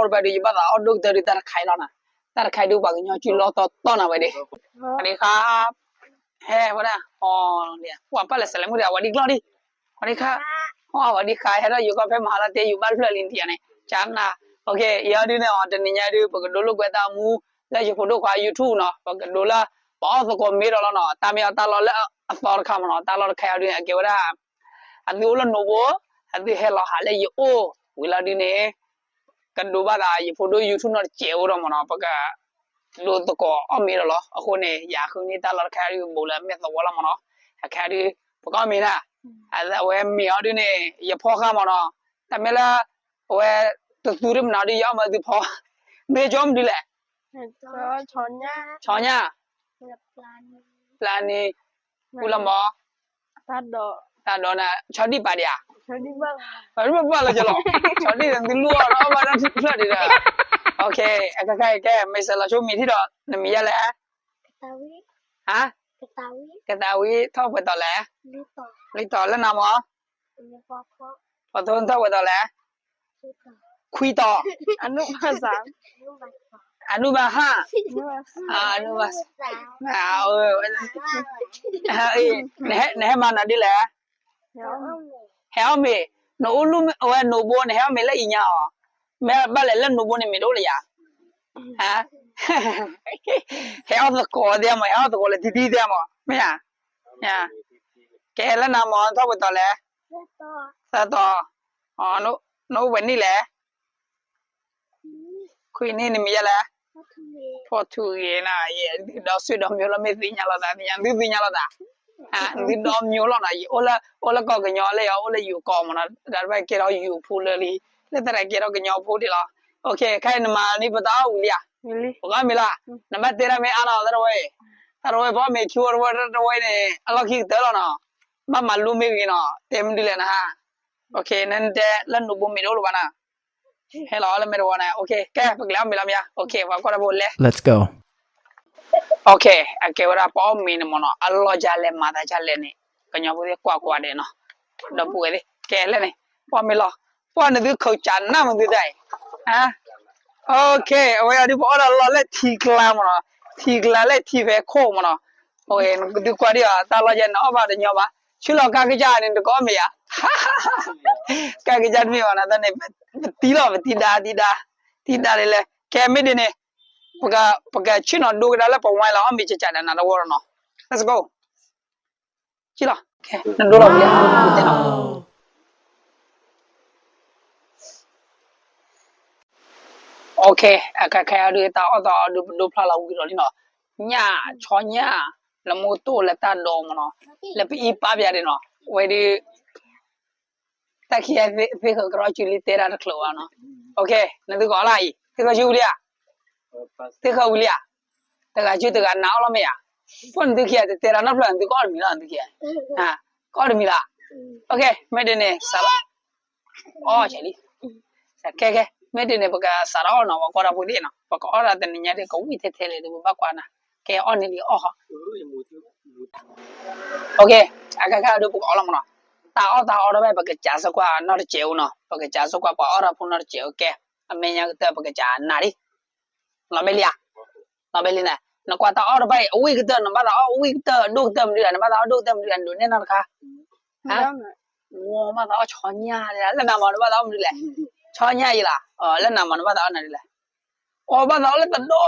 တဘၣ်ဒုး ယဘၣ်သးအီၣ်ဒိၣ်ကတၢၢ်ဒုးတၢ်တခါအံၤလီၤနီၤ. တၢ်တခါအံၤဒုး ပှၤကညီစုလီၢ်တီတီနၤဝဲဒၣ်. စဝၤစဒီခါ, ဟဲဝဲဒၣ်, ပှၤပာ်လၢစလဲမုၣ်ဒီး အဝဲဒ်ကျီၢ်ဒံး, စဝၤစဒီခါ, အဝဲဒ်ခါ ဟဲထီၣ်ယိၤကီၢ်ဖဲမဟါလီၤတဲ ယိၤဘၣ်တဖျၢၣ်လံတယၤန့ၣ် ကနၤ, အံၤဒုးန့ၣ်အီၤ တနံၤညါဒုး ပကဒိလိာ်ကွဲတၢ်အမူ လၢယဖိဒိၣ်ခွါ YouTube နီၤ, ပကဒိလၢ ပအီၣ်သကိးမ့ၢ်ဒီးလီၤနီၤ, တၢ်မ့ၢ်အီၤတၢ်လီၢ်လၢအသီတခါမ့ၢ်နီၤ, တၢ်လီၢ်တခါအံၤဒုးန့ၣ် အကဲဝဲဒၣ် အသုအိၣ်လၢနိၣ်ဘိ, အသုဟဲလီၤဟးလၢယအိၣ်ဝံၤလီၤဒုးန့ၣ် ကဒိဘၣ်သးယဖိဒိၣ် YouTube နီၤတစဲးအိၣ်ဒီးမ့ၢ်နီၤ, ပကဒိသကိးအီၣ်မ့ၢ်ဒီးလီၤ. အဃိန့ၣ် ယၤဃုန့ၢ်တၢ်လီၢ်တခါဒုးဘူးလၢမဲာ်သဝီလီၤမ့ၢ်နီၤ, တခါဒုး ပကအီၣ်မ့ၢ်နၤ, အဝဲမ့ၢ်အီၤဒုးန့ၣ် ယဖီဃာ်မ့ၢ်နီၤ, တၢ်မ့ၢ်လၢ အဝဲ တသူတမနုၤဒုး ယအီၣ်မ့ၢ်သုဖီ, မ့ၢ်ကၠီမနုၤလဲၣ်, ဆီညါ, ပျၢ်နံၤ, ပူလီၤမ့ၢ် တၢ်ဒိးနၤ ဆီဒံၣ်ပာ်ဒံးဧါ, ဘၣ်လီၤကလီၤ, ဆီဒံၣ်နသုလိၣ်အီၤဒီးအီၣ်ဘၣ်တၢ်ဖျၢၣ်ဒံးဒီး, ကဲ မ့ၢ်စဲးလီၤဆိမံၤထံၣ်ဒီး နမံၤယါလဲၣ်, ဟါ, ကသးဝံၣ်ထီၣ်ပှဲၤတီၤလဲၣ်, လံတီၤလၢနၤမ့ၢ် ပှၤသိထီၣ်ပှဲၤတီၤလဲၣ်, ခွံတီၤ, အနုဘၣ်ဟၣ်, နဟဲမၤနၤဒ်လဲၣ်, ဟဲအီၣ်မ့ၤ, နအိၣ်လူအဝဲနိၣ်ဘိ နဟဲအီၣ်မ့ၤလၢအံၤညါအီၤ, မ့ၢ်ဘၣ်လဲၣ်လၢနိၣ်ဘိန့ၣ် မ့ၢ်တအိၣ်လၢယၤ, ဟဲအီၣ်သကိးသ့မ့ၢ်, ဟဲအီၣ်သကိးလၢထံထံသ့မ့ၢ်, မ့ၢ်ဧါ, ကဲလၢနၤမ့ၢ် ထီၣ်ပှဲၤတီၤလဲၣ်, သၢတီၤ, နအိၣ်ပှဲၤနံၣ်လဲၣ်, ခွံနံၣ်, နမံၤယါလဲၣ်, ဖီထူဂ့ၤနၤ, သုဒီးဆွေဒီးမျိုးလီၤ မ့ၢ်သ့ၣ်ညါလိာ်သး, သ့ၣ်ညါ, သုသ့ၣ်ညါလိာ်သး, သုဒီးမျိုးလီၤနီၤ, ယအိၣ်လၢကီၢ်ကညီလၢယအိၣ်လၢယိၤကီၢ်မ့ၢ်နီၤ, ဒီးတဘၣ်ကဲထီၣ်ယိၤဖိလၢလံ, လၢသရၣ်ကဲထီၣ်ကညီဖိဒံးလီၤ, ခဲအံၤနမၤန့ၢ်ပတၢ်အီၣ်ဝံၤလံဧါ, ပကအီၣ်မ့ၤလီၤ, နဘၣ်တဲတၢ်မ့ၢ်အါနီၤ သရၣ်ဝဲ, သရၣ်ဝဲ ပအီၣ်မ့ၤခံဝီတဝီတဝီန့ၣ် အလီၢ်ခံကတၢၢ်လီၤနီၤ, ဘၣ်မၤလိမ့ၢ်ဂ့ၤနီၤ, တဲမနုၤလဲၣ်နဟါ, နတဲလၢနိၣ်ဘိမ့ၢ်တအိၣ်လၢၤဘၣ်နီၤ ဟဲလီၤလၢမဲာ်တဝီန့ၣ်, ကဲ ပကလဲၤအီၣ်မ့ၤလီၤမ့ၢ်ဧါ, ပှၤကွၢ်တၢ်ဖိလဲၤ, အကဲဝဲဒၣ်ပအီၣ်မ့ၤန့ၣ်မ့ၢ်နီၤ, အလီၢ်ဒ်လဲၣ်မၤသးဒ်လဲၣ်န့ၣ်, ကညီဖိသ့ၣ်ကွၢ်ကွၢ်ဒဲးနီၤ, ဒီပုၢ်ဝဲၢ်သ့ၣ် ကဲလဲၣ်န့ၣ်, ပအီၣ်မ့ၤလီၤ, ပှၤနသုခုးကၠးနၢ်မသုတၢ်အံၤ, အဝဲအံၤဒ်ပအီၣ်တၢ်လီၢ်လၢထံကျါမ့ၢ်နီၤ, ထံကျါလၢထံဖဲခိၣ်မ့ၢ်နီၤ, နသုကွၢ်ဒံးအီၤ တၢ်လီၢ်ယဲန့ၣ် အီၣ်ဘၣ်တညီဘၣ်, ဆူလီၤကါကစၢ်န့ၣ် တကအီၣ်မ့ၤဧါ ကါကစၢ်တမ့ၢ်ဘၣ်နၤန့ၣ်, ပတံလီၤ ပတံဒါ တံဒါ, တံဒါလံလဲၣ်, ကဲမ့ၢ်ဒ်န့ၣ်, ပကဆ့ၣ်နီၤဒိကဒါလၢပဝါလီၤအီၣ်မ့ၤကကးဒီးနၤတဝီလီၤနီၤ, let's go, ဆ့ၣ်လီၤ, နဒိလီၤဝံၤလံ, အခဲခဲအံၤဒုး တၢ်အီၣ်တၢ်အီဒုး ပဒိဖျါလီၤဝံၤဒီးလံနီၤ, ညၣ်, ဆီညၣ်, လၢမိၢ်တိၢ်လၢတၢ်ဒိးမ့ၢ်နီၤ, လၢပအံၤပာ်ပယါဒ်နီၤ, ဝဲဒုး တၢ်ခံဂၤသ့ၣ်ဃၢၤကရီစုလံ တဲတၢ်တချုးဘၣ်နီၤ, နသုကအီၣ်လၢအံၤ သ့ၣ်ဃၢၤစုဝံၤလံဧါ, သ့ၣ်ဃၢၤဝံၤလံဧါ, တဂၤစုတဂၤနၤအီၣ်လီၤမ့ၢ်ဧါ, ပှၤနသုခံဂၤတတဲတၢ်နီတဖျၢၣ် နသုကအီၣ်တမံၤလီၤ နသုခံဂၤ, ကအီၣ်တမံၤလီၤ, မ့ၢ်ဒ်န့ၣ် စးလီၤ, အီၣ်ကလံ, ကဲကဲ မ့ၢ်ဒ်န့ၣ် ပကစးထီၣ်အီၣ်နီၤ ပှၤကွၢ်တၢ်ဖိသ့ၣ်နီၤ ပကအီၣ်တၢ်တနံၤညါဒ်ကဝံၣ်ထဲထဲလဲၣ်ဒီး ပဘၣ်ကွၢ်နၤ, ကဲအီၣ်န့ၢ်လံအီၣ်ဟီ အခဲခဲအံၤဒုး ပကအီၣ်လီၤမ့ၢ်နီၤ, တၢ်အီၣ်တၢ်အီတဖၣ် ပကစးစ့ၢ်ကီးနီတစဲးဧိၤနီၤ, ပကစးစ့ၢ်ကီးပှၤအီၣ်တၢ်ဖိနီတစဲးဧိၤ, ကဲ အမဲာ်ညါကတၢၢ် ပကစးနၤလံ, လီၤဘဲလံဧါ, လီၤဘဲလံန့ၣ်, နကွၢ်တၢ်အီၣ်တဖၣ်အံၤ အဝံၣ်ကတၢၢ် နဘၣ်သးအီၣ်ဝံၣ်ကတၢၢ် ဒိၣ်ကတၢၢ်မနုၤလဲၣ်, နဘၣ်သးအီၣ်ဒိၣ်ကတၢၢ်မနုၤလဲၣ် ဒိးန့ၢ်နီတခါ, ဘၣ်သးအီၣ်ဆီညၣ်, လၢနၤမ့ၢ်နဘၣ်သးအီၣ်မနုၤလဲၣ်, ဆီညၣ်အံၤလီၤ, လၢနၤမ့ၢ်နဘၣ်သးအီၣ်နၤဒ်လဲၣ် အီၣ်ဘၣ်သးအီၣ်လၢတဒီ,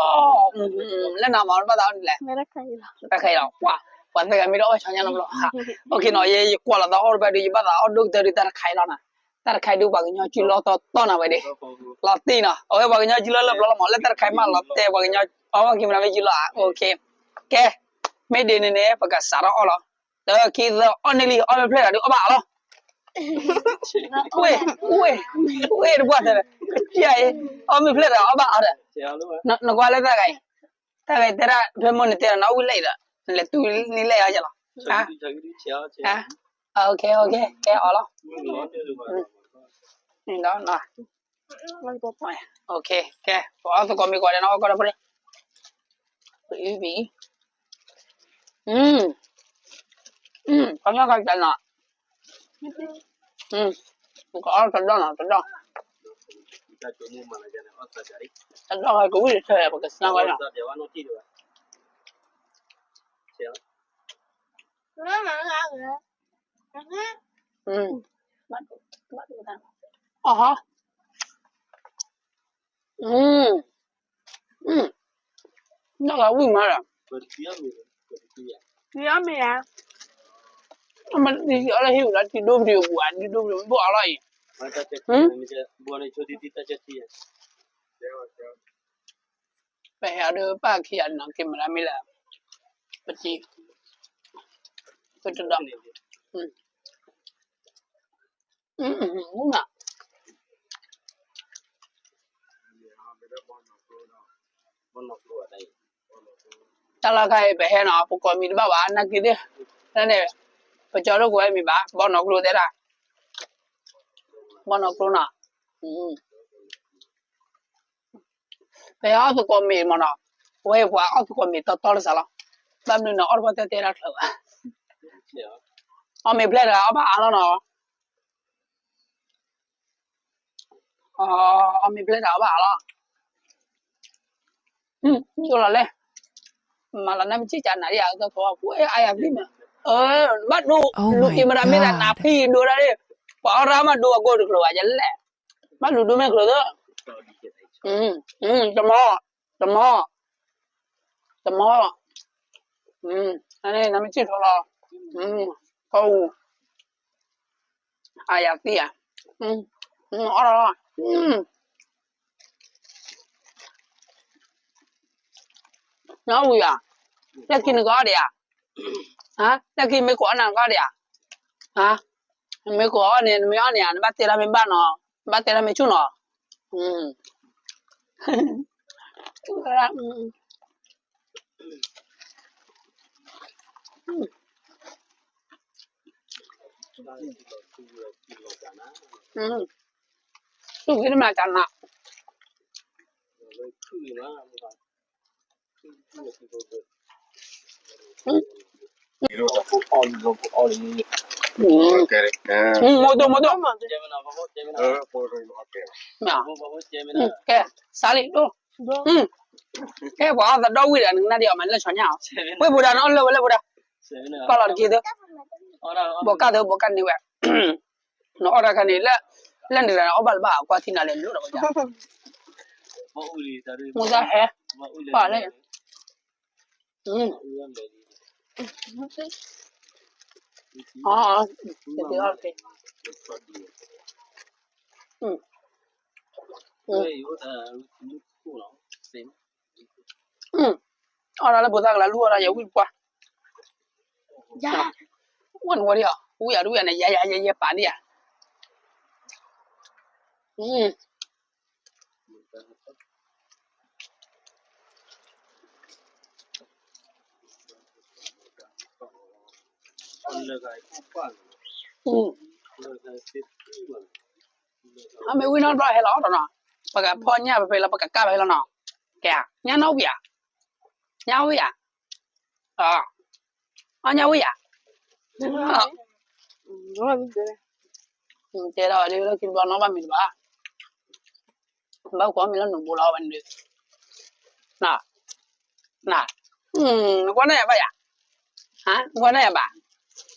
လၢနၤမ့ၢ်နဘၣ်သးအီၣ်ဒ်လဲၣ်, ပှၤသၢဂၤမ့ၢ်တအီၣ်ဆီညၣ်နီတဘျီ, နီၤ ယဲယကွၢ်လီၤသးအီၣ်တဖၣ်ဒီး ယဘၣ်သးအီၣ်ဒိၣ်ကတၢၢ်ဒ်တၢ်တခါအံၤလီၤနီၤ, တၢ်တခါအံၤဒ်ပှၤကညီစုလီၢ်တီတီနၤဝဲဒၣ်, လီၤတံၢ်နီၤ, အဝဲပှၤကညီစုလီၢ်လၢဘျီလီၤမး လၢတၢ်တခါအံၤမးလီၤတဲာ် ပှၤကညီအီၣ်ဘၣ်က့ၤမနုၤမ့ၢ်စုလီၢ်ဧါ, ကဲ, မ့ၢ်ဒ်န့ၣ်န့ၣ် ပကစးထီၣ်အီၣ်လီၤ, တၢ ခံ သၢ အီၣ်န့ၢ်လံ အီၣ်မ့ၢ်ဖျၢၣ်ဒီးအီၣ်ဘၣ်အီၤလီၤ ဝ့ၢ်, ဝ့ၢ်, ဝ့ၢ်တပှၢ်တၢၢ်, ကစၢ်အံၤ, အီၣ်မ့ၢ်ဖျၢၣ်ဒီးအီၣ်ဘၣ်အီၤဒီး, နကွၢ်လၢတၢ်ဂၤအံၤ, တၢ်ဂၤအံၤတဲဒၣ် ဖဲမိၢ်န့ၣ်တဲဒီး နအီၣ်ဝံၣ်လဲၣ်အံၤဒီး, နလဲၤတူၢ်န့ၢ်လဲၣ်အီၤယလီၤ, ကဲအီၣ်လီၤ, ကဲ, ပအီၣ်သကိးမ့ၢ်ကီးဒီး နအီၣ်ကီးဒီးဖိန့ၣ်, ပအံၤပအံၤ, ခီပညီကီးတနီၤ, ပကအီၣ်တဒီနီၤ တဒီ, တၢ်ကဝံၣ်တဆၢ ပကစၢ်ဝဲလီၤ. အီ နီၢ်ကဝံၣ်မးဒီး အမတံၤအီၤလၢဟံၣ်ပူၤဒီး တံၤဒိပဒံးပူၤဧါ, တံၤဒိပဒံးဘိၣ်အီၤလီၤအံၤ, ပဟဲအီၤဒီးပၢ်ခံဂၤနီၤ က့ၤမၤတၢ်မ့ၢ်လၢ ပတံၤ ပတဒီး မုၢ်နၤ တၢ်လီၢ်ခါအံၤ ပဟဲနီၤ ပကိးမံၤတဘၣ်ဘၣ် နာ်က့သ့ၣ်, တၢ်န့ၣ် ပကၠီဒိၣ်ကိးဝဲမံၤဘၣ် ဘီနီၢ်ကျိတဲဒၣ်, ဘီနီၢ်ကျိနီၤ, ပဟဲအီၣ်သကိးမ့ၤမ့ၢ်နီၤ, ပဝဲပှၤအီၣ်သကိးမ့ၤတီတီလၢစးလီၤ, ဘၣ်မနုၤနီၤ အီၣ်တဘၣ်တဲတဲဒၣ်ချၢဘၣ်, အီၣ်မ့ၤဖျဲၣ်တဂၤအီၣ်ဘၣ်အါလီၤနီၤ အီၣ်မ့ၤဖျဲၣ်တဂၤအီၣ်ဘၣ်အါလီၤ, ယိလီၤလဲၣ်, မၤလီၤနၢ်ပစံၣ်ကနၤဒ်ယၤ သကိးပှဲၤအါယၤဖံမး, ဘၣ်ဒိ လူၤက့ၤမတၤမ့ၢ်တၢ်နၤဖံဒိဒၣ်ဒ်, ပှၤအီၣ်ရၣ်မးဒိအကိးတကျိၤဘၣ်ယလဲၣ်, ဘၣ်လူၤဒိမ့ၢ်ကျိၤသၢ, တမီ, တမီ, တမီ, နမ့ၢ်စံၣ်ထီလီၤ, ကီၢ်အူ, အယၤသံဧါ, အီၣ်လီၤ, နအီၣ်ဝံၤဧါ, လၢခံနကအီၣ်ဒံးဧါ, လၢခံမ့ၢ်ကိးအီၣ်နၤနကအီၣ်ဒံးဧါ, မ့ၢ်ကိးအီၣ်န့ၣ် နမ့ၢ်အီၣ်န့ၣ် နဘၣ်တဲလၢမ့ၢ်ဘၣ်နီၤ, နဘၣ်တဲလၢမ့ၢ်ဆူၣ်နီၤ, သူၣ်က့ၤတမၤကနၤ, မိၢ်ဒိၣ်မိၢ်ဒိၣ်, ကဲ, စးလံဒိၣ်, ကဲပှၤအီၣ်သဒီဝံၣ်ဒီး နကနၣ်ဒံးအီၤမးလၢဆီညါအီၤ, ဝဲၢ်ပူၤဒၣ်နအီၣ်လၢဝဲလၢပူၤဒၣ်, ကီၢ်လီၤတက့ၢ်သၢ, ဘိးကၢ်သၢဘိးကၢ်န့ၢ်ဝဲ, နအီၣ်တၢ်ခါန့ၣ် လၢန့ၣ်ဒီးနအီၣ်ဘၣ်လၢၤဘၣ် ကွၢ်ထံနၤလဲၤလိၣ်ဒီးဝဲ, မူသၣ်ဟဲ, ပှၤလဲၣ်, အီၣ်ဒီးလၢဖိသၣ်ကလၤလူၢ်အီၣ်ဒီးယဝံၣ်ပှၢ်, ဝဲနဝဲဒၣ်, ဝံၣ်ယၤတဝံၣ်ယၤန့ၣ် ယၤယၤယၤယၤပာ်ဒံးယၤ, အမ့ၢ်ဝံၣ်နီတဘျီဟဲလီၤဒီးနီၤ, ပကဖီၣ်ညၣ်ဖဲဖဲလီၤ ပကကၢ်ဖဲလီၤနီၤ, ကဲ, ညၣ်နီၣ်ဝံၣ်ဧါ, ညၣ်ဝံၣ်ဧါ, အီၣ်ညၣ်ဝံၣ်ဧါ, တဲဒီးဒ်လၢခံဘျီနီၣ်ဘၣ်မ့ၤတဘၣ်, ဘၣ်ကွၢ်မ့ၤလၢနူၤဘိလီၤဝဲန့ၣ်, န, နကွၢ်န့ၣ်ယၤဘၣ်ယၤ, နကွၢ်န့ၣ်ယၤဘၣ်,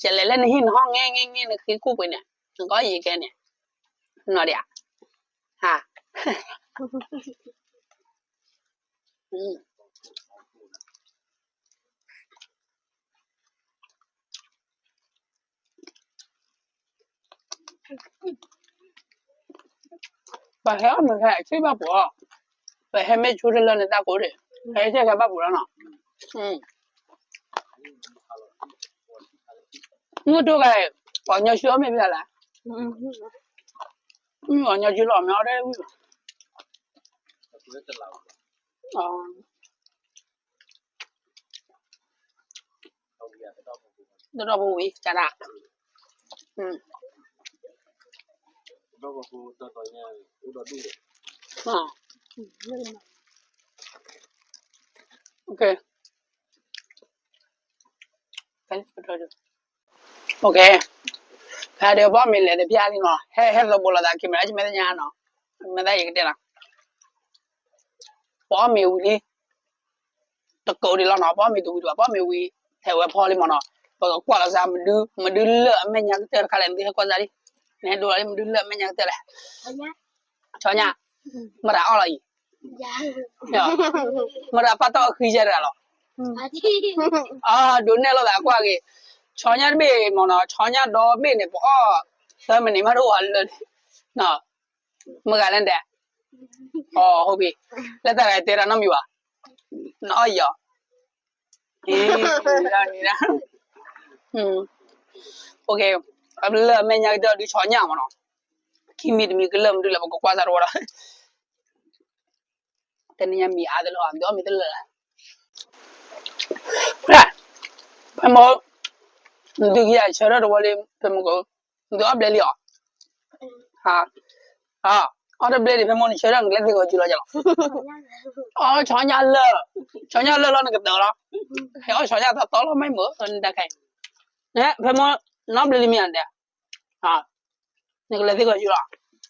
ယလဲၤလၢနဟံၣ်နဟီၣ်ငဲငဲငဲ နဃ့ခိၣ်ပှ့ၤန့ၣ်, နကီၢ်ယံၤကဲန့ၣ်, နီၢ်ဒံးဧါ, ဟါ ပှၤဟဲအီၣ်မ့ၤဟဲအဆံၣ်ဘၣ်ပူၤလီၤ, ပဟဲမ့ၢ်ဆူတလၢန့ၣ်တၢ်ကိးဒံး, ဟဲဆံၣ်ဟဲဘၣ်ပူၤလီၤနီၤ, မုၢ်တိၢ်ဂၤ, ပှၤညီဆူအီၣ်မ့ၤဖဲလဲၣ်, ပှၤညီဆူလီၤမ့ၤအီၣ်ဒၣ်ဝံၣ်, တဒီပုၢ်ဝံၢ်ကနၣ်, ဖဲဒီးဘီမ့ၤလဲၤတဖျါလံနီၤ, ဟဲဟဲသဘိလီၤသး camera ကမဲာ်ညါနီၤ, မ့ၢ်သးယကတဲလီၤ, ပအီၣ်မ့ၤဝံၤလံ, တကိးဒံးလီၤနီၤ, ပအီၣ်မ့ၤတဝံၤဒံးဘၣ်, ပအီၣ်မ့ၤဝံၤ ထဲဝဲဖီလံမ့ၢ်နီၤ, ပကကွၢ်လီၤစၢ် မဒုလၢၢ်အမဲာ်ညါကတၢၢ်တခါလဲၣ်, နသုဟဲကွၢ်စၢ်လံ, နဟဲဒိလီၤလံ မဒုလၢၢ်အမဲာ်ညါကတၢၢ်လဲၣ်, ဆီညါ, မတၤအီၣ်လီၤအံၤ, မတၤပာ်တၢ်အီၣ်ဃံယဲၢ်တဂၤလီၤ, အဒိးနဲၣ်လိာ်သးကွၢ်က့ၤ, ဆီညါတဘ့ၣ်မ့ၢ်နီၤ, ဆီညါဒီဘ့ၣ်န့ၣ် ပအီၣ်သၢမံးနံးမးတအိၣ်လၢာ်န့ၣ်, မဂၤလဲၣ်ဒဲး, အီၣ် ဟုတ်ပြီ, လၢတၢ်ဂၤတဲတၢ်နီတမံၤဘၣ်, နအီၣ်ယီၤ, လၢအမဲာ်ညါကတၢၢ်ဒုးဆီညါမ့ၢ်နီၤ, ခံမံၤတမံၤကလၢာ်မဒုလဲၣ် ပကကွၢ်စၢ်တဝီဒီး, တနံၤညါမံၤအါတလၢာ်, ဒုးအီၣ်မ့ၤတလၢာ်လဲၣ်, ဖဲမိၢ်, နဒုးကယၤဆၢထၢၣ်တဝီလံ, ဖဲမိၢ်က, နဒုးအီၣ်ဘျဲလံအီၤ, အီၣ်တဘျဲဒံး ဖဲမိၢ်နဆၢထၢၣ် နကလဲၤသ့ၣ်ဂီၤစုလီၤယလီၤ, အီၣ်ဆီညါလၢာ်, ဆီညါလၢာ်လီၤနကတၢၢ်လီၤ, ဟဲအီၣ်ဆီညါတတီလီၤမ့ၢ်မိၢ် နတၢ်ခဲအံၤ, ဖဲမိၢ်, နအီၣ်ဘျဲလံမ့ၢ်ဧါဒဲး, နကလဲၤသ့ၣ်ဂီၤစု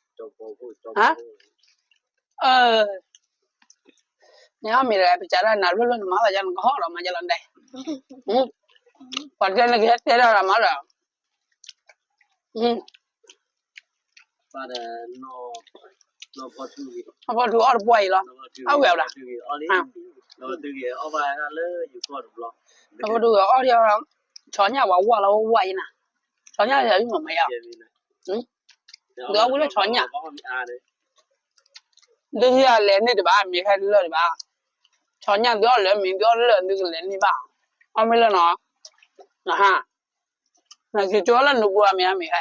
လီၤ, နအီၣ်မ့ၤဒီး ပစးထီၣ်နၤဖျိဖျိနမၤသးယါ နကဟီၣ်ဒီးမၤယလီၤဒဲး, ပှၤတဲနကဟဲတဲဒၣ်မၤဒီး, အဖီထူအီၣ်တပှၢ်အံၤလီၤ, အဝဲၢ်ဝဲဒၣ်, အဖီထူဂ့ၤအီၣ်ဒံး, ဆီညၣ်ပှၤဝၢ်လီၤဝၢ်အံၤနၤ, ဆီညၣ်ယၤယမၤမၤယါ, ဒုးအီၣ်ဝံၤလၢဆီညၣ်, ဒုးယၤလဲၤန့ၢ်တဘၣ် မ့ၢ်ဟဲလၢာ်တဘၣ်, ဆီညၣ်ဒုးအီၣ်လၢမ့ၢ်ဒုးအီၣ်လၢာ်ဒုးကလဲၤန့ၢ်ဘၣ်, အီၣ်မ့ၢ်လၢနီၤ, နဟါ, နကကၠီလၢနဘူးအမ့ၢ်ဟါမ့ၢ်ဟ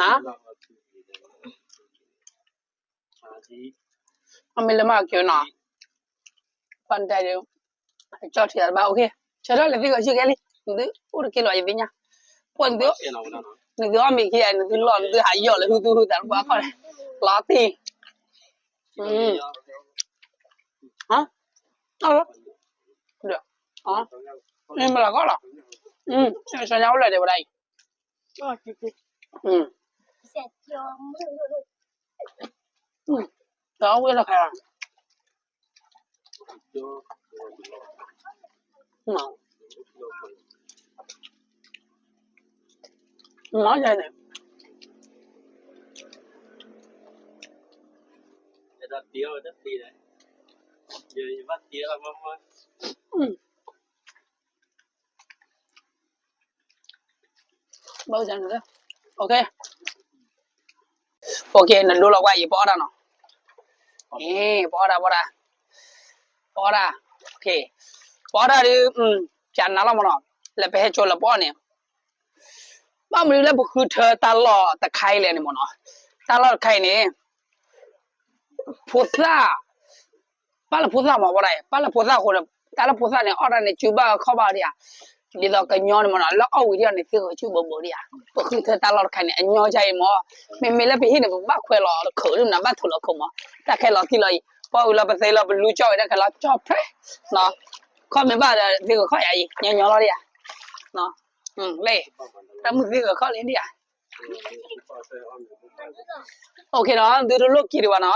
ါ, ဟါ အမ့ၢ်လၢမၤကၠီနီၤ, ပှၤတဲဒုး, ကၠီထံၣ်တဘၣ် အိၣ်ခ့, ဆၢထၢၣ်လဲၤသ့ၣ်ဂီၤဆံကဲလံ, နသုအိၣ်တက့ၢ်လီၤယသ့ၣ်ညါ, ပှၤနသု, နသုအီၣ်မ့ၤခံဂၤ နသုလီၢ် နသုဟးယီၢ်လၢဟုသူၣ်ဟုသးတပှၢ်ခီၣ်န့ၣ်, လီၤတံၢ်, မ့ၢ်လီၤကီၢ်လီၤ, ဆီညါအိၣ်လၢဒဲးဝဲဒၣ်အံၤ, ဒီးဝဲလီၤခါ, မၤယၤန့ၣ်, ဘၣ်, နဒိလီၤကွၢ် ယပအီၣ်တၢ်နီၤ, ပအီၣ်တၢ်, ပအီၣ်တၢ်, ပအီၣ်တၢ်, ပအီၣ်တၢ်ဒုး, ပျးနၤလီၤမ့ၢ်နီၤ, လၢပဟဲကၠိလၢပအီၣ်န့ၣ်, ဘၣ်မနုၤလၢပဃုထၢတၢ်လီၢ်တခါအံၤလဲၣ်န့ၣ်မ့ၢ်နီၤ, တၢ်လီၢ်တခါအံၤန့ၣ် ဖိသၣ်, ပၢ်လၢဖိသၣ်မ့ၢ်ဝဲဒၣ်, ပၢ်လၢဖိသၣ်အဃိဒီး တၢ်လၢဖိသၣ်န့ၣ် အီၣ်တၢ်န့ၣ် စုဘၣ်ခီၣ်ဘၣ်ဒံးဧါ, ဒ်သိးကညီန့ၣ်မ့ၢ်နီၤ လၢအီၣ်ဝံၤဒံးအီၤန့ၣ် သ့ၣ်ဂီၤစုဘိးဘိးဒံးဧါ, ပဃုထၢတၢ်လီၢ်တခါန့ၣ် အညီကါအံၤမ့ၢ်, မ့မ့ၢ်လၢပဟံၣ်န့ၣ် ပဘၣ်ခွဲးလီၤတခိးဒ်မနုၤ ဘၣ်ထုးလီၤခိးမ့ၢ်, တၢ်ခဲလီၤတံၢ်လီၤအံၤ ပအီၣ်ဝံၤလီၤ ပသ့လီၤ ပလူကၠီၣ်ဝဲဒၣ်ခဲလီၤကၠီၣ်ဖျဲး, ခီၣ်မ့ၢ်ဘၣ်ဒီး သ့ၣ်ဂီၤခီၣ်ယၤအံၤ ညီညီလီၤဒံးဧါ, လၢ တၢ်မုၢ်သ့ၣ်ဂီၤခီၣ်လံဒံးဧါ, အိၣ်ခ့နီၤ သုတလိၣ်က့ၤဒံးဘၣ်နီၤ,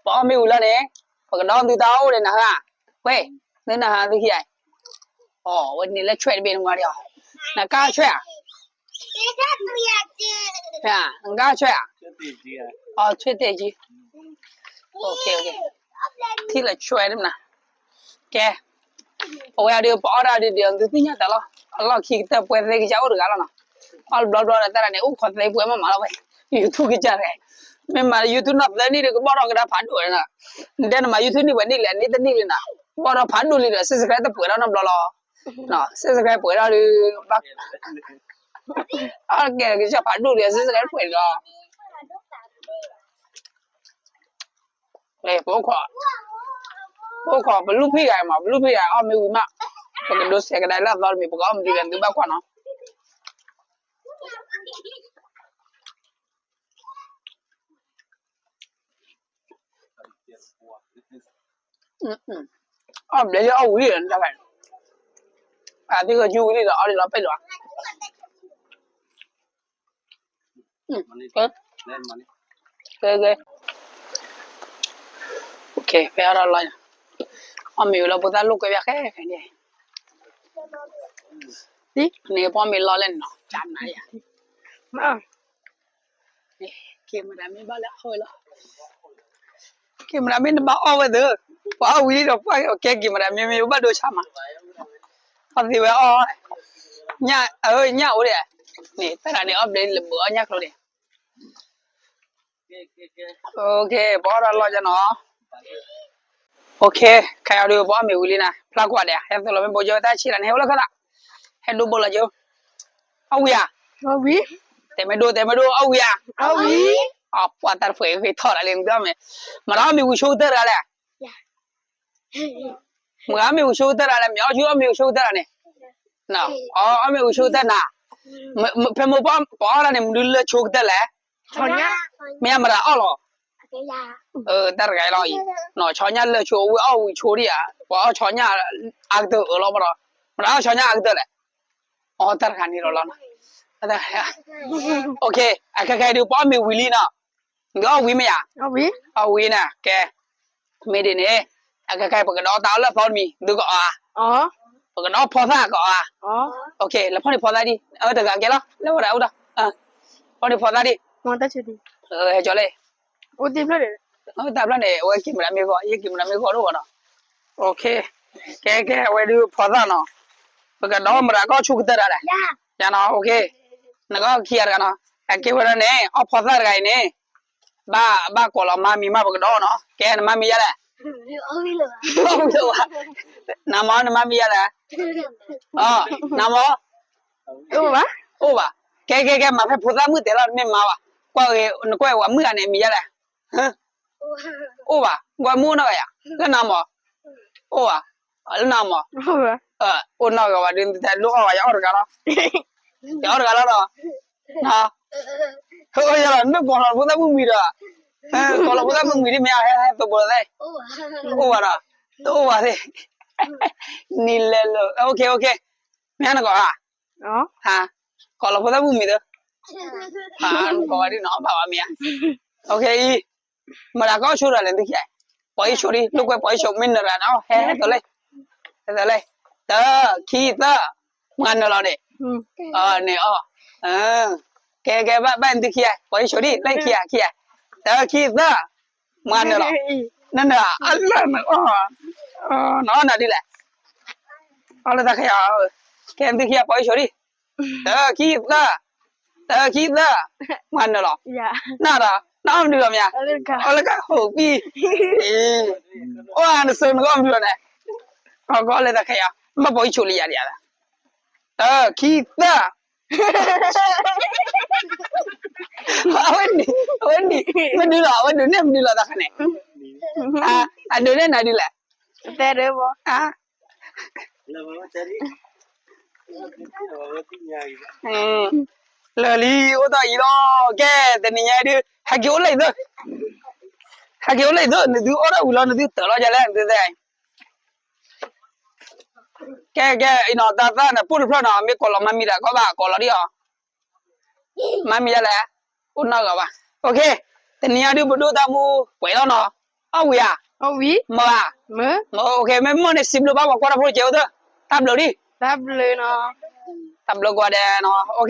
ပအီၣ်မ့ၢ်ဝံၤလီၤန့ၣ် ပကဒီးသုတၢ်အိၣ်ဒီးနဟါ, ဝဲ, သုနဟါသုခံဂၤ, အဝဲန့ၣ်လၢဆွဲၣ်တဘ့ၣ်နကွၢ်ဒံးအီၤ, နကါဆွဲၣ်ဧါ, နကါဆွဲၣ်ဧါ, ဆွဲၣ်တဲာ်ကံ, ထံၣ်လၢဆွဲၣ်တမနၤ, ကဲ ပဝဲဒုး ပအီၣ်တၢ်ဒုးဒုး သုသ့ၣ်ညါတၢ်လီၤ, အလီၢ်ခံကတၢၢ်ပှဲၤသ့ကစၢ်အိၣ်တဂၤလီၤနီၤ, အီၣ်တဘျီဘျီဒီးတၢ်န့ၣ် အိၣ်ခိးသ့ပှဲၤမးမးလီၤဝဲ, YouTube ကစၢ်ရဲ, မ့ၢ်မၤ YouTube နီၢ်သၢနံၣ်ဒီးကဘီၣ်ထီၣ်ကဒါဖးဒိၣ်ဝဲနီၤ, နတဲနမၤ YouTube န့ၢ်ပှဲၤနံၣ်လဲၣ် နံၣ်တနံၣ်လံနီၤ, ဘီၣ်ထီၣ်ဖးဒိၣ်လံဒီး subscribe တပှဲၤထီၣ်နီတဘျီလီၤ, subscribe ပှဲၤထီၣ်ဒုး, ဘၣ်, အီၣ်ကဲကစၢ်ဖးဒိၣ်လံ subscribe ပှဲၤလံလီၤ ပအိၣ်ခိး, ပအိၣ်ခိး ပလူၢ်ဖံးဂၤမး ပလူၢ်ဖံးဂၤအီၣ်မ့ၢ်ဝံၤမး, ပကဒိးစဲးကဒါလၢအသီတမံၤ ပကအီၣ်မနုၤလဲၣ် သုဘၣ်ကွၢ်နီၤ, အီၣ်ဘျဲလၢအီၣ်ဝံၤလံ, အသ့ၣ်ဂီၤကၠူဝံၤလံဒီး အီၣ်လံလီၤပဲၢ်လီၤ, ကဲ, ကဲ, ကဲ, ဖဲအီၣ်ဒီးလီၤ, အီၣ်မ့ၤဝံၤလီၤ ဖိသၣ်လိာ်ကွဲဘၣ်ဃဲဃဲန့ၣ်, န့ၣ်ပအီၣ်မ့ၤလီၤလဲၣ်နီၤ, ကနၤယၤ, က့ၤမတၤမ့ၢ်ဘၣ်လၢအီၣ်ဝဲလီၤ, က့ၤမတၤမ့ၢ်နဘၣ်အီၣ်ဝဲသၢ, ပှၤအီၣ်ဝံၤလံဒီးပှၢ်က့ၤက့ၤမတၤမ့ၢ်မ့ၢ်ဘၣ်ဒိဆါမး, အီၣ်သ့ဝဲအီၣ်, ညၣ်အိၣ်ဒံး, န့ၣ်တၢ်ဂၤန့ၣ်အီၣ်ဘျဲလၢဘုးအီၣ်ညၣ်ကျိန့ၣ် ပအီၣ်ဒီးလီၤကနီၤ, ခဲအံၤဒုး ပအီၣ်မ့ၤဝံၤလံနၤ ဖျါကွၢ်ဒဲး ဟဲသိးလီၤမ့ၢ်ဘိကၠိတၢ်ဆံးတၢ်န့ၣ် ဟဲအိၣ်လၢခၢၣ်သး, ဟဲဒိဘိလီၤကၠိ, အီၣ်ဝံၤဧါ, တဲမ့ၢ်ဒိ တဲမ့ၢ်ဒိ အီၣ်ဝံၤဧါ, ပှၤတၢ်တဖှဲးဂ့ၤထီၣ်ဒၣ်လံ မ့ၢ်အီၣ်မ့ၤဝံၤဆိကတၢၢ်တဂၤလဲၣ် မ့ၢ်အီၣ်မ့ၤဝံၤဆိကတၢၢ်တဂၤလဲၣ် မ့ၢ်အီၣ်ဆိအီၣ်မ့ၤဝံၤဆိကတၢၢ်နၤ, အီၣ်မ့ၤဝံၤဆိကတၢၢ်နၤ, ဖဲမိၢ်ပအီၣ်တၢ်န့ၣ် မနုၤလၢဆိကတၢၢ်လဲၣ်, မ့ၢ်မတၤအီၣ်လီၤ, တၢ်တဂၤအံၤလီၤ, ဆီညၣ်လၢဆိဝံၤအီၣ်ဝံၤဆိဒံးဧါ, ပှၤအီၣ်ဆီညၣ်အါကတၢၢ်အၢလီၤမးဒီး, မတၤအီၣ်ဆီညၣ်အါကတၢၢ်လဲၣ်, အီၣ်တၢ်တဂၤန့ၣ်လီၤလီၤ, အခဲခဲအံၤဒုး ပအီၣ်မ့ၤဝံၤလံနီၤ, နကအီၣ်ဝံၤမ့ၢ်ဧါ, အီၣ်ဝံၤန့ၣ် ကဲ မ့ၢ်ဒ်န့ၣ်, အခဲခဲအံၤ ပကဒီးတၢ်အီၣ်လၢအသီတမံၤ သုကအီၣ်ဧါ, ပကဒီးဖီသၣ်ကအီၣ်ဧါ, လၢဖီၣ်န့ၣ်ဖီသၣ်ဒံး တဂၤကဲလီၤ လၢဝဲဒၣ်အိၣ်ဒီး, ဖီၣ်န့ၣ်ဖီသၣ်ဒံး, ဟဲကၠီလ့ၣ်, တၢ်ဖျၢၣ်န့ၣ် အဝဲက့ၤမတၤမ့ၢ်ဂီၤ ယက့ၤမတၤမ့ၢ်ဂီၤဒိၣ်ဂီၤနီၤ, ကဲကဲ အဝဲဒုးဖီသၣ်နီၤ, ပကဒီးမတၤကအီၣ်ဆိကတၢၢ်တဂၤလဲၣ်, ယနီၤ, နကအီၣ်ခံဂၤတဂၤနီၤ, အကဲဝဲဒၣ်န့ၣ် အီၣ်ဖီသၣ်တဂၤအံၤန့ၣ် ဘၣ် ဘၣ်ကိးလီၤမါမံၤမး ပကဒီးနီၤ, ကဲနမါမံၤယါလဲၣ်, နမါ နမါမံၤယါလဲၣ်, နမါ, အိၣ်ဘၣ်, ကဲကဲကဲ မၤဖဲဖိသၣ်မုၣ်တဲလီၤ နမ့ၢ်မါဘၣ်, ကွၢ်ဂ့ၤ နကွၢ်ဝဲမုၣ်ဂၤန့ၣ် မံၤယါလဲၣ်, အိၣ်ဘၣ်, ကွၢ်မုၣ်အိၣ်နီတဂၤယါ, လၢနမါ, အိၣ်ဘၣ်, လၢနမါ, အိၣ်နီတဂၤဘၣ်ဒုး တလိၣ်အီၣ်ဘၣ် ယအီၣ်တဂၤလီၤ, ယအီၣ်တဂၤလီၤနီၤ ယလီၤ နမ့ၢ်ကိးလီၤဖိသၣ်မုၣ်မံၤဒီး, ကိးလီၤဖိသၣ်မုၣ်မံၤဒ်မ့ၢ်ဧါ ဟဲဟဲသိးဘိလီၤသ့, အိၣ်ဘၣ်ဒီး, တအိၣ်ဘၣ်သ့, နံၤလဲၤလၢ, မ့ၢ်နကိးဧါ, ကိးလီၤဖိသၣ်မုၣ်မံၤသ့, ကိးဝဲဒ်နီၤ ဘၣ်ဝဲမ့ၢ်ဧါ, အံၤ မတၤကအီၣ်ဆိတဂၤလဲၣ် သုခံဂၤ, ပှၤအံၤဆိဒ် လိာ်ကွဲပှၤအံၤဆိ မ့ၢ်နရၤနီၤ ဟဲဟဲသိးလံ, ဟဲသိးလံ, တၢ ခံ သၢ, မၤနၢၤလီၤန့ၣ်, န့ၣ်အီၣ်, ကဲကဲ ဘၣ်ဘၣ်သုခံဂၤ ပှၤအံၤဆိဒ် လၢခံဂၤခံဂၤ, တၢ ခံ သၢ, မၤနၢၤလီၤ, နနၢၤအလၢနအီၣ်, နအီၣ်နၤဒ်လဲၣ်, အီၣ်လၢတၢ်ခဲအံၤ, ကဲသုခံဂၤ ပှၤအံၤဆိဒ် တၢ ခံ သၢ, တၢ ခံ သၢ, မၤနၢၤလီၤ, နဒီး နအီၣ်မနုၤလီၤမ့ၢ်ဧါ, အီၣ်လၢကဟိးပံၢ်, အိၣ်ဧါ နစိၤနကအီၣ်မနုၤလီၤန့ၣ်, ကီလၢတၢ်ခဲအံၤ, ဘၣ်ပှၤအံၤဆိလံယၤဒံးဧါ, တၢ ခံ သၢ, အဝဲဒုး, အဝဲဒုး, မနုၤလီၤ အဝဲဒုးနဲၣ်မနုၤလီၤတၢ်ခါန့ၣ်, အဒုးနဲၣ်နၤဒ်လဲၣ်, တဲရဘီ လၢာ်လံ အိၣ်တ့ၢ်အံၤလီၤ, ကဲ တနံၤညါဒုး ဟဲက့ၤအိၣ်လၢအံၤသၢ, ဟဲက့ၤအိၣ်လၢအံၤသၢ နသုအီၣ်ဒၣ်ဝံၤလီၤ နသုတၢၤလီၤယလဲၣ် နသုသ့ၣ်, ကဲကဲ အံၤနီၤ တၢ်သၣ်န့ၣ် ပိၢ်တဖျၢၣ်နီၤ မ့ၢ်ကိးလီၤမါမံၤဒီး ကီဘၣ်ကိးလီၤဒံးအီၤ မါမံၤယါလဲၣ်, အိၣ်နီတဂၤဘၣ်, တနံၤညါဒုး ပဒိၣ်တၢ်မူပှဲၤလီၤနီၤ, အီၣ်ဝံၤဧါ, မၤဧါ, မ့ၢ်မ့ၢ်န့ၣ် စံးဘျုးဘၣ်ပှၤကွၢ်တၢ်ဖိကဲအိၣ်သၢ, တၢ်ဘျုးဒံး, တၢ်ဘျုးကွၢ်ဒဲးနီၤ,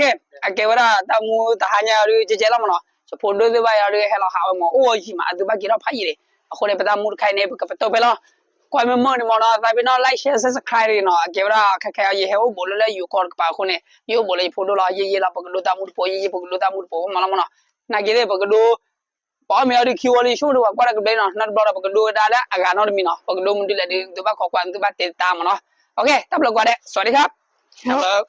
အကဲဝဲဒၣ်တၢ်မူတဟါညါဒုး ကဲကဲလီၤမးနီၤ, ယဖိဒိၣ်သ့ၣ်တဖၣ်အံၤဒုး ဟဲလီၤဟးဝဲမး အိၣ်ဝဲယံာ်မး အသုဘၣ်က့ၤထီၣ်ဖးယံာ်န့ၣ်, အဃိန့ၣ် ပတၢ်မူတခါအံၤန့ၣ် ပကပတုာ်ဖဲလီၤ, ကွၢ်မ့ၢ်မ့ၢ်န့ၣ်မးနီၤ သးပ့ၤနီၣ် like share subscribe နီၤ, အကဲဝဲဒၣ်ခဲခဲအံၤ ယဟဲအိၣ်ဘူးလၢလၢယိၤကီၢ်တကပၤအဃိန့ၣ် ယအိၣ်ဘူးလၢယဖိဒိၣ်လီၤ, ယဲယဲလီၤ ပကဒိၣ်တၢ်မူတဖိ ယဲယဲပကဒိၣ်တၢ်မူတဖိမးလီၤမးနီၤ, နာ်က့သ့ၣ် ပကဒိၣ်, ပအီၣ်မ့ၤအီၤဒုးခံဝီလံ ဆိကမိၣ်ဒီးပှၤကွၢ်တၢ်ကဘျံးနီၤ, နီတဘျီဒီး ပကဒိၣ်ဝဲဒၣ်လၢအဂၤနီတမံၤနီၤ, ပကဒိၣ်မနုၤလဲၣ်ဒုး သုဘၣ်ခိးကွၢ် သုဘၣ်တဲတၢ်မးနီၤ, တၢ်ဘျုးကွၢ်ဒဲး စဝၤဒံခါ, တၢ်ဘျုး